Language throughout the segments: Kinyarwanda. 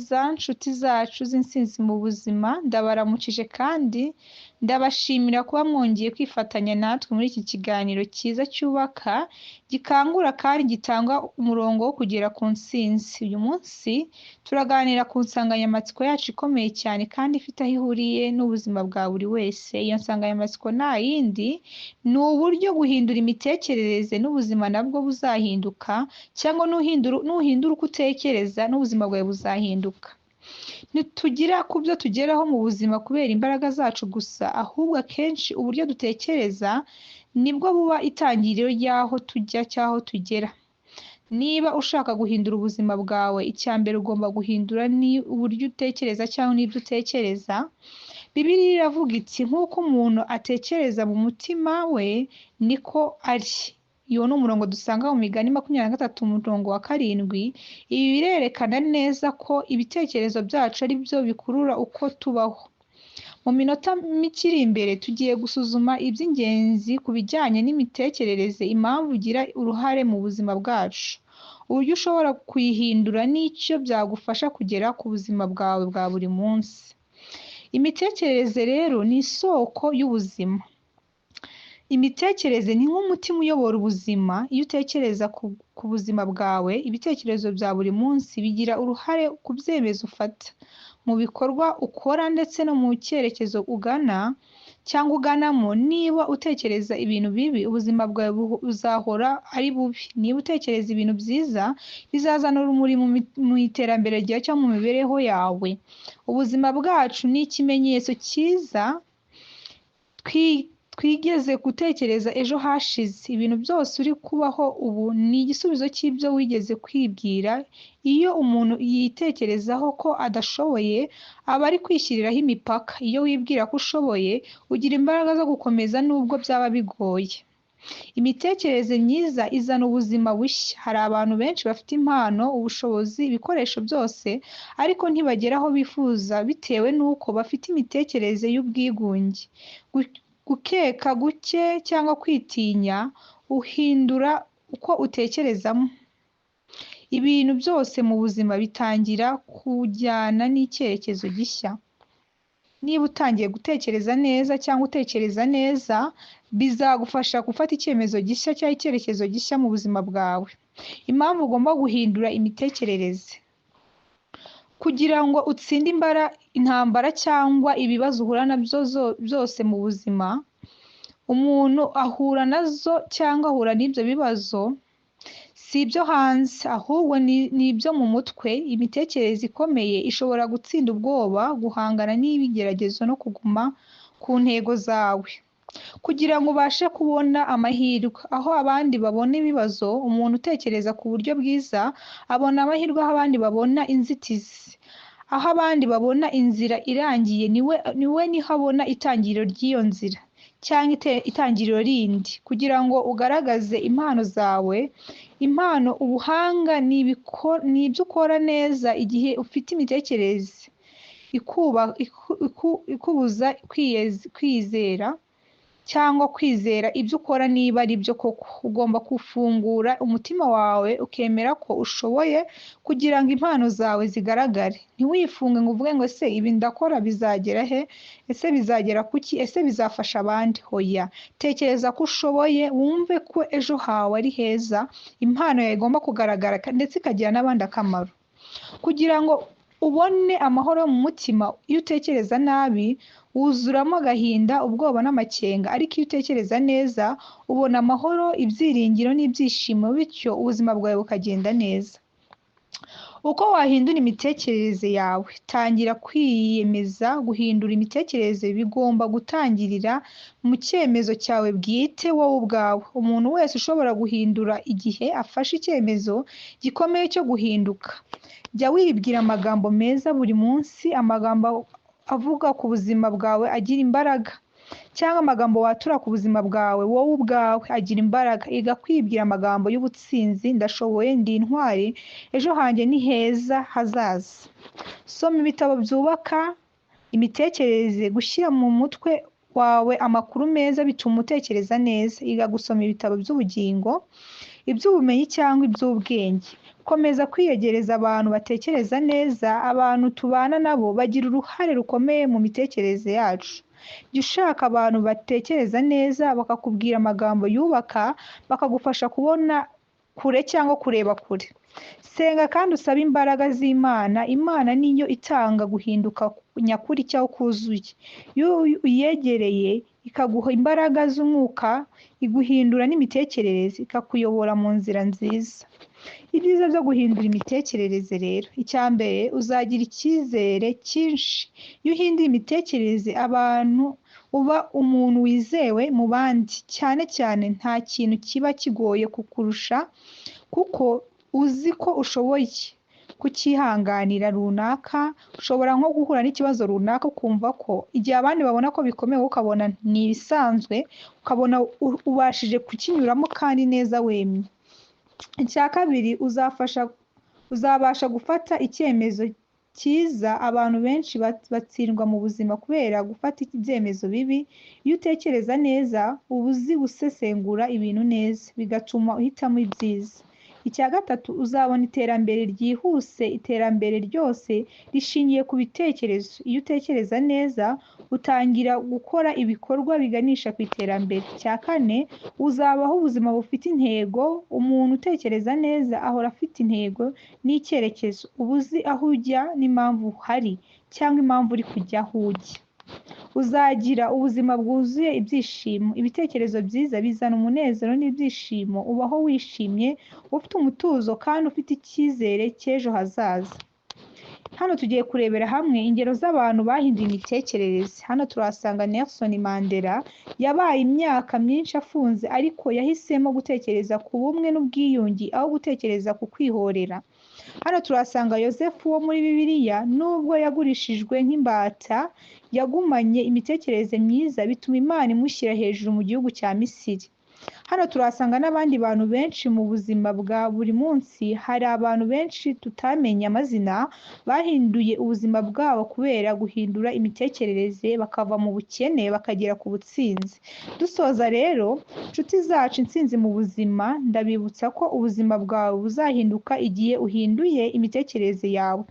Neza nshuti zacu z'intsinzi mu buzima, ndabaramukije kandi ndabashimira kuba mwongeye kwifatanya natwe muri iki kiganiro cyiza cyubaka, gikangura kandi gitanga umurongo wo kugera ku ntsinzi. Uyu munsi turaganira ku nsanganyamatsiko yacu ikomeye cyane kandi ifite aho ihuriye n'ubuzima bwa buri wese. Iyo nsanganyamatsiko nta yindi, ni uburyo guhindura imitekerereze n'ubuzima nabwo buzahinduka, cyangwa nuhindura uko utekereza n'ubuzima bwawe buzahinduka. Ntitugira ku byo tugeraho mu buzima kubera imbaraga zacu gusa, ahubwo akenshi uburyo dutekereza nibwo buba itangiriro ry'aho tujya cy'aho tugera. Niba ushaka guhindura ubuzima bwawe, icya mbere ugomba guhindura ni uburyo utekereza cyangwa n'ibyo utekereza. Bibiliya iravuga iti nk'uko umuntu atekereza mu mutima we niko ari. Uyu ni umurongo dusanga mu Migani 23 umurongo wa 7. Ibi birerekana neza ko ibitekerezo byacu ari byo bikurura uko tubaho. Mu minota mike iri imbere tugiye gusuzuma iby'ingenzi ku bijyanye n'imitekerereze, impamvu igira uruhare mu buzima bwacu, uburyo ushobora kuyihindura n'icyo byagufasha kugera ku buzima bwawe bwa buri munsi. Imitekerereze rero ni isoko y'ubuzima. Imitekerereze ni nk'umutima uyobora ubuzima. Iyo utekereza ku buzima bwawe, ibitekerezo bya buri munsi bigira uruhare ku byemezo ufata, mu bikorwa ukora ndetse no mu cyerekezo ugana cyangwa uganamo. Niba utekereza ibintu bibi, ubuzima bwawe buzahora ari bubi. Niba utekereza ibintu byiza, bizazana urumuri mu iterambere ryawe cyangwa mu mibereho yawe. Ubuzima bwacu ni ikimenyetso cyiza twigeze gutekereza ejo hashize. Ibintu byose uri kubaho ubu ni igisubizo cy'ibyo wigeze kwibwira. Iyo umuntu yitekerezaho ko adashoboye, aba ari kwishyiriraho imipaka. Iyo wibwira ko ushoboye, ugira imbaraga zo gukomeza nubwo byaba bigoye. Imitekerereze myiza izana ubuzima bushya. Hari abantu benshi bafite impano, ubushobozi, ibikoresho byose, ariko ntibagera aho bifuza bitewe n'uko bafite imitekerereze y'ubwigunge. Gukeka guke cyangwa kwitinya, uhindura uko utekerezamo. Ibintu byose mu buzima bitangira kujyana n'icyerekezo gishya. Niba utangiye gutekereza neza cyangwa utekereza neza, bizagufasha gufata icyemezo gishya cyangwa icyerekezo gishya mu buzima bwawe. Impamvu ugomba guhindura imitekerereze: kugira ngo utsinde intambara cyangwa ibibazo uhura nabyo byose mu buzima, umuntu ahura nazo cyangwa ahura n'ibyo bibazo, si ibyo hanze, ahubwo ni ibyo mu mutwe. Imitekerereze ikomeye ishobora gutsinda ubwoba, guhangana n'ibigeragezo no kuguma ku ntego zawe. Kugira ngo ubashe kubona amahirwe, aho abandi babona ibibazo, umuntu utekereza ku buryo bwiza abona amahirwe aho abandi babona inzitizi. Aho abandi babona inzira irangiye, niwe niho abona itangiriro ry'iyo nzira cyangwa itangiriro rindi. Kugira ngo ugaragaze impano zawe, impano, ubuhanga ni ibyo ukora neza igihe ufite imitekerereze ikubuza kwizera cyangwa kwizera ibyo ukora niba ari byo koko. Ugomba gufungura umutima wawe ukemera ko ushoboye kugira ngo impano zawe zigaragare. Ntiwifunge ngo uvuge ngo ese ibi ndakora bizagera he? Ese bizagera kuki? Ese bizafasha abandi? Hoya. Tekereza ko ushoboye, wumve ko ejo hawe ari heza, impano yawe igomba kugaragara ndetse ikagira n'abandi akamaro. Kugira ngo ubone amahoro yo mu mutima, iyo utekereza nabi wuzuramo agahinda, ubwoba n'amakenga, ariko iyo utekereza neza ubona amahoro, ibyiringiro n'ibyishimo, bityo ubuzima bwawe bukagenda neza. Uko wahindura imitekerereze yawe: tangira kwiyemeza guhindura imitekerereze. Bigomba gutangirira mu cyemezo cyawe bwite wowe ubwawe. Umuntu wese ushobora guhindura igihe afashe icyemezo gikomeye cyo guhinduka. Jya wibwira amagambo meza buri munsi, amagambo avuga ku buzima bwawe agira imbaraga, cyangwa amagambo watura ku buzima bwawe wowe ubwawe agira imbaraga. Iga kwibwira amagambo y'ubutsinzi: ndashoboye, ndi intwari, ejo hanjye ni heza hazaza. Soma ibitabo byubaka imitekerereze. Gushyira mu mutwe wawe amakuru meza bituma utekereza neza. Iga gusoma ibitabo by'ubugingo, iby'ubumenyi cyangwa iby'ubwenge. Komeza kwiyegereza abantu batekereza neza. Abantu tubana nabo bagira uruhare rukomeye mu mitekerereze yacu. Jya ushaka abantu batekereza neza, bakakubwira amagambo yubaka, bakagufasha kubona kure cyangwa kureba kure. Senga kandi usabe imbaraga z'Imana. Imana niyo itanga guhinduka nyakuri cyangwa kuzuye. Iyo uyegereye ikaguha imbaraga z'umwuka, iguhindura n'imitekerereze, ikakuyobora mu nzira nziza. Ibyiza byo guhindura imitekerereze rero: icya mbere, uzagira icyizere cyinshi. Iyo uhinduye imitekerereze abantu, uba umuntu wizewe mu bandi, cyane cyane nta kintu kiba kigoye kukurusha kuko uzi ko ushoboye kucyihanganira runaka. Ushobora nko guhura n'ikibazo runaka ukumva ko igihe abandi babona ko bikomeye wowe ukabona ni ibisanzwe, ukabona ubashije kukinyuramo kandi neza wemye. Icya kabiri, uzabasha gufata icyemezo cyiza. Abantu benshi batsindwa mu buzima kubera gufata ibyemezo bibi. Iyo utekereza neza, uba uzi gusesengura ibintu neza, bigatuma uhitamo ibyiza. Icya gatatu, uzabona iterambere ryihuse. Iterambere ryose rishingiye ku bitekerezo. Iyo utekereza neza, utangira gukora ibikorwa biganisha ku iterambere. Icya kane, uzabaho ubuzima bufite intego. Umuntu utekereza neza ahora afite intego n'icyerekezo. Uba uzi aho ujya n'impamvu uhari cyangwa impamvu uri kujya aho ujya. Uzagira ubuzima bwuzuye ibyishimo. Ibitekerezo byiza bizana umunezero n'ibyishimo. Ubaho wishimye, ufite umutuzo kandi ufite icyizere cy'ejo hazaza. Hano tugiye kurebera hamwe ingero z'abantu bahinduye imitekerereze. Hano turahasanga Nelson Mandela. Yabaye imyaka myinshi afunze, ariko yahisemo gutekereza ku bumwe n'ubwiyunge aho gutekereza ku kwihorera. Hano turahasanga Yosefu wo muri Bibiliya. Nubwo yagurishijwe nk'imbata, yagumanye imitekerereze myiza, bituma Imana imushyira hejuru mu gihugu cya Misiri. Hano turahasanga n'abandi bantu benshi mu buzima bwa buri munsi. Hari abantu benshi tutamenya amazina bahinduye ubuzima bwabo kubera guhindura imitekerereze, bakava mu bukene bakagera ku butsinzi. Dusoza rero, nshuti zacu intsinzi mu buzima, ndabibutsa ko ubuzima bwawe buzahinduka igihe uhinduye imitekerereze yawe.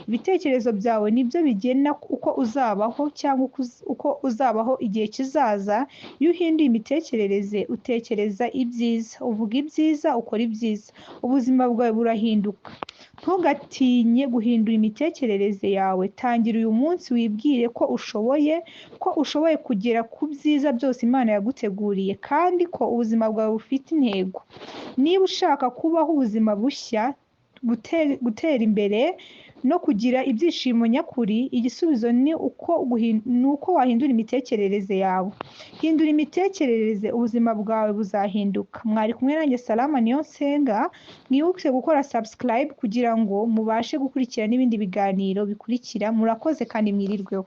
Ibitekerezo byawe nibyo bigena uko uzabaho cyangwa uko uzabaho igihe kizaza. Iyo uhinduye imitekerereze, utekereza ibyiza, uvuga ibyiza, ukora ibyiza, ubuzima bwawe burahinduka. Ntugatinye guhindura imitekerereze yawe. Tangira uyu munsi wibwire ko ushoboye, ko ushoboye kugera ku byiza byose Imana yaguteguriye, kandi ko ubuzima bwawe bufite intego. Niba ushaka kubaho ubuzima bushya, gutera imbere no kugira ibyishimo nyakuri, igisubizo ni uko wahindura imitekerereze yawe. Hindura imitekerereze, ubuzima bwawe buzahinduka. Mwari kumwe nanjye Salama Niyonsenga. Mwibuke gukora subscribe kugira ngo mubashe gukurikira n'ibindi biganiro bikurikira. Murakoze kandi mwirirweho.